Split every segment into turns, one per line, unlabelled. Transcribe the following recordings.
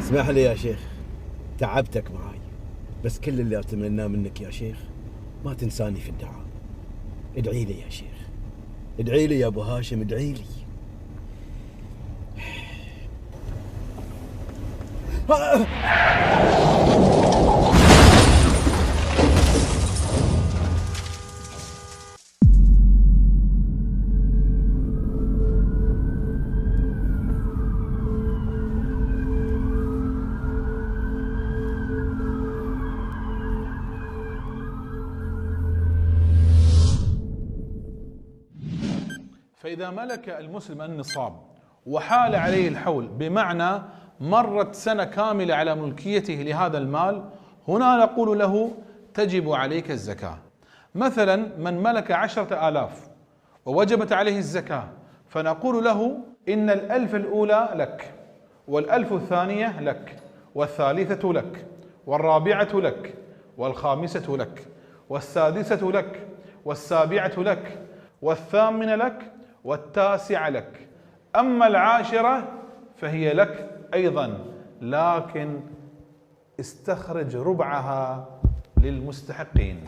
اسمح لي يا شيخ، تعبتك معاي، بس كل اللي اتمناه منك يا شيخ ما تنساني في الدعاء. ادعي لي يا شيخ، ادعي لي يا ابو هاشم، ادعي لي.
فإذا ملك المسلم النصاب وحال عليه الحول، بمعنى مرت سنة كاملة على ملكيته لهذا المال، هنا نقول له تجب عليك الزكاة. مثلا من ملك 10,000 ووجبت عليه الزكاة، فنقول له إن 1000 الأولى لك، و1000 الثانية لك، والثالثة لك، والرابعة لك، والخامسة لك، والسادسة لك، والسابعة لك، والثامنة لك، والتاسعة لك. أما 10 فهي لك أيضا، لكن استخرج ربعها للمستحقين.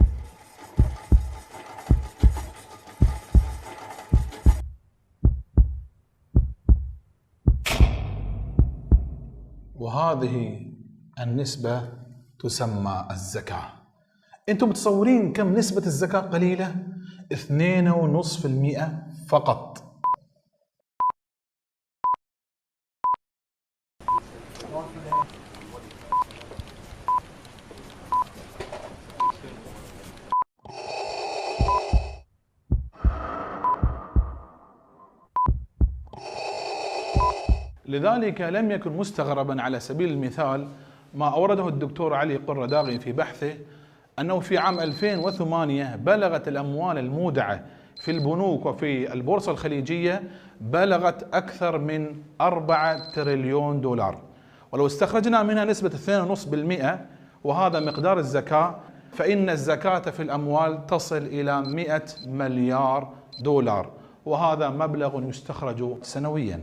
وهذه النسبة تسمى الزكاة. أنتم متصورين كم نسبة الزكاة قليلة؟ 2.5% فقط. لذلك لم يكن مستغربا على سبيل المثال ما أورده الدكتور علي قرداغي في بحثه، أنه في عام 2008 بلغت الأموال المودعة في البنوك وفي البورصة الخليجية بلغت أكثر من 4 تريليون دولار، ولو استخرجنا منها نسبة 2.5% وهذا مقدار الزكاة، فإن الزكاة في الأموال تصل إلى 100 مليار دولار، وهذا مبلغ يستخرج سنويا.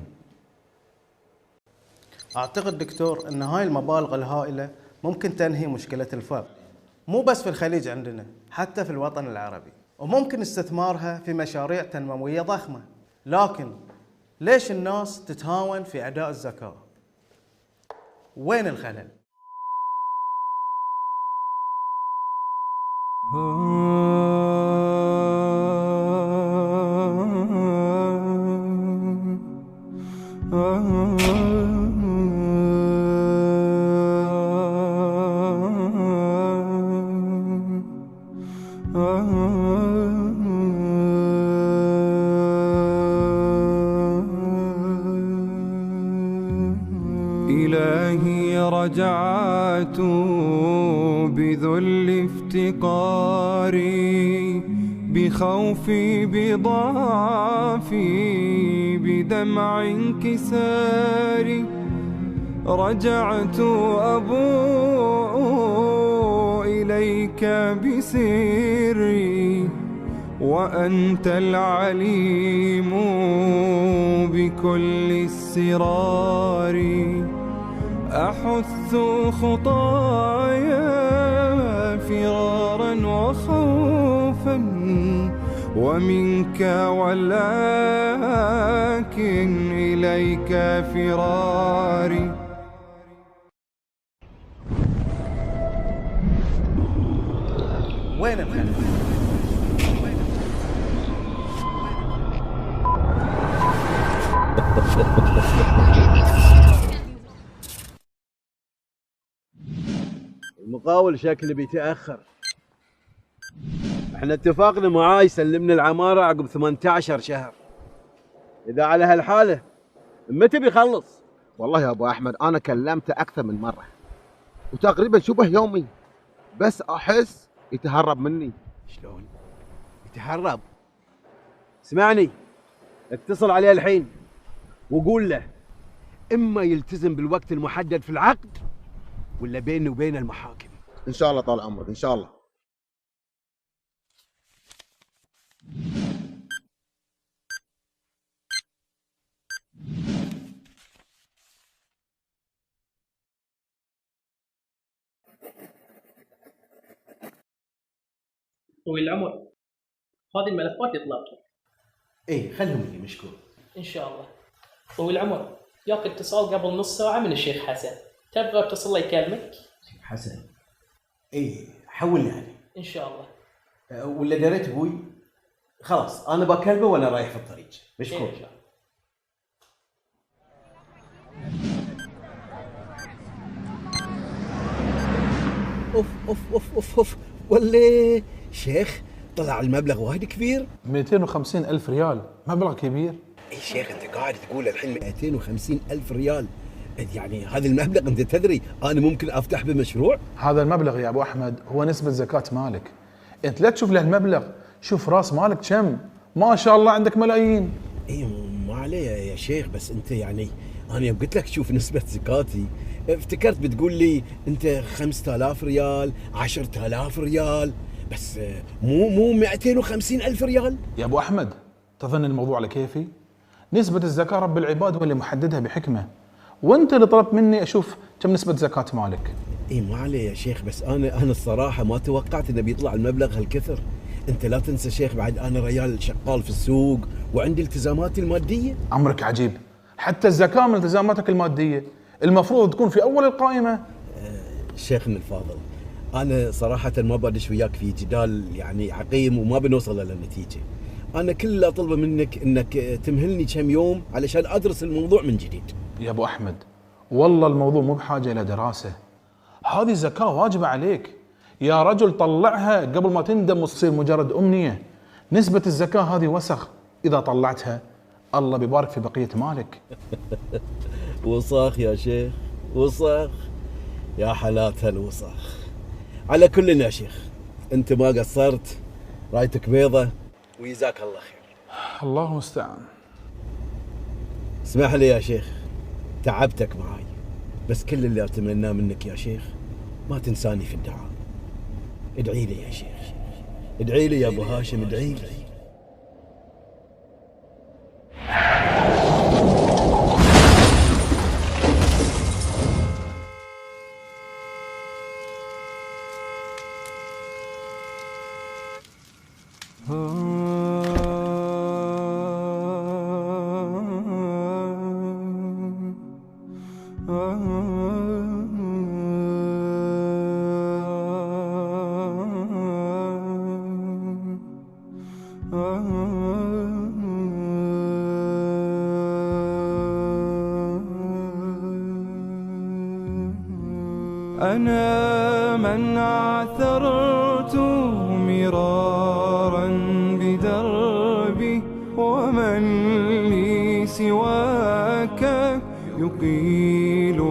أعتقد دكتور أن هاي المبالغ الهائلة ممكن تنهي مشكلة الفقر، مو بس في الخليج عندنا، حتى في الوطن العربي، وممكن استثمارها في مشاريع تنموية ضخمة. لكن ليش الناس تتهاون في أداء الزكاة؟ وين الخلل؟
إلهي رجعت بذل افتقاري، بخوفي بضعفي بدمع انكساري، رجعت أبوء إليك بسري، وأنت العليم بكل السرار. أحث خطايا فرارا وخوفا، ومنك ولكن إليك فراري.
وين الخلل؟
المقاول شكله بيتأخر. احنا اتفقنا معاه يسلمنا العمارة عقب 18 شهر. إذا على هالحالة متى بيخلص؟
والله يا أبو أحمد أنا كلمته أكثر من مرة، وتقريبا شبه يومي، بس أحس يتهرب مني.
شلون؟ يتهرب؟ اسمعني، اتصل عليه الحين وقول له إما يلتزم بالوقت المحدد في العقد ولا بيني وبين المحاكم.
إن شاء الله طال عمرك، إن شاء الله.
طويل العمر، هذه الملفات اللي طلبتها.
اي خلهم لي، مشكور.
ان شاء الله. طويل العمر، ياك اتصال قبل نص ساعة من الشيخ حسن، تبغى اتصل له يكلمك؟
شيخ حسن؟ اي حولني عليه.
ان شاء الله.
ولا دريت ابوي؟ خلاص انا بكلمه وانا رايح في الطريق. مشكور.
إن شاء الله.
اوف اوف اوف اوف اوف، ولا شيخ طلع المبلغ وايد كبير.
250 ألف ريال مبلغ كبير.
اي شيخ انت قاعد تقول الحين 250 ألف ريال، يعني هذا المبلغ انت تدري انا ممكن افتح بمشروع.
هذا المبلغ يا ابو احمد هو نسبة زكاة مالك. انت لا تشوف له المبلغ، شوف راس مالك كم، ما شاء الله عندك ملايين.
اي ما عليه يا شيخ، بس انت يعني انا يوم قلت لك شوف نسبة زكاتي افتكرت بتقول لي انت 5000 ريال، 10000 ريال، بس مو 250 ألف ريال.
يا ابو احمد تظن الموضوع على كيفي؟ نسبة الزكاة رب العباد هو اللي محددها بحكمة، وانت اللي طلبت مني اشوف كم نسبة زكاة مالك.
اي ما عليه يا شيخ، بس انا الصراحة ما توقعت انه بيطلع المبلغ هالكثر. انت لا تنسى شيخ بعد انا ريال شغال في السوق وعندي التزاماتي المادية.
امرك عجيب، حتى الزكاة من التزاماتك المادية المفروض تكون في اول القائمة.
شيخنا الفاضل، انا صراحة ما بدش وياك في جدال يعني عقيم وما بنوصل للنتيجة. انا كل اللي اطلبه منك انك تمهلني كم يوم علشان ادرس الموضوع من جديد.
يا ابو احمد والله الموضوع مو بحاجة الى دراسة، هذه زكاة واجبة عليك يا رجل، طلعها قبل ما تندم وتصير مجرد أمنية. نسبة الزكاة هذه وسخ، إذا طلعتها الله بيبارك في بقية مالك.
وسخ يا شيخ، وسخ يا حالات هالوسخ. على كل يا شيخ أنت ما قصرت، رايتك بيضة ويزاك الله خير.
الله المستعان.
اسمح لي يا شيخ تعبتك معاي، بس كل اللي أتمناه منك يا شيخ ما تنساني في الدعاء. ادعي لي يا شيخ، ادعي لي يا ابو هاشم، ادعي لي.
أنا من عثرت مرارا بدربي، ومن لي سواك يقيل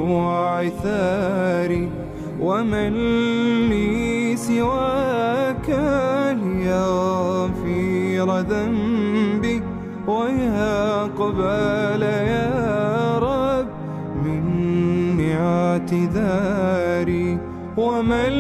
عثاري، ومن لي سواك ليغفر ذنبي ويقبل يا رب مني اعتذاري، ومن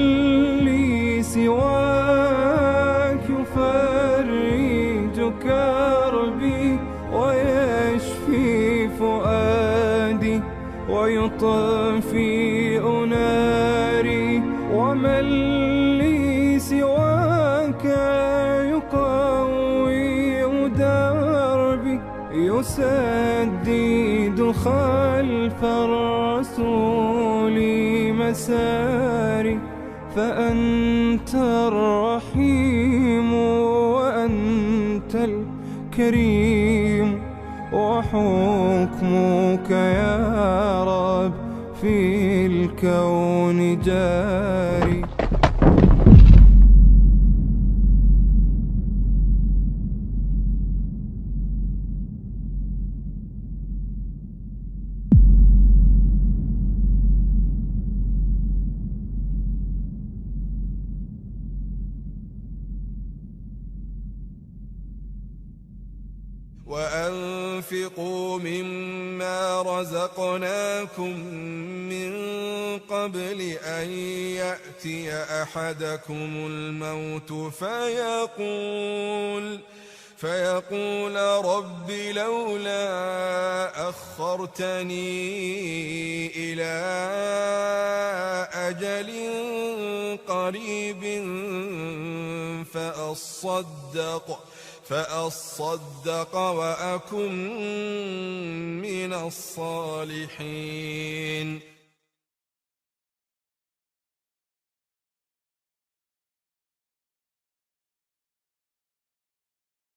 لي سواك يفرج كربي ويشفي فؤادي ويطفئ ناري، ومن لي سواك يقوي دربي يسدد خلف الرسول مساري، فأنت الرحيم وأنت الكريم، وحكمك يا رب في الكون جاري.
وأنفقوا مما رزقناكم من قبل أن يأتي أحدكم الموت فيقول رب لولا أخرتني إلى أجل قريب فأصدق وأكن من الصالحين.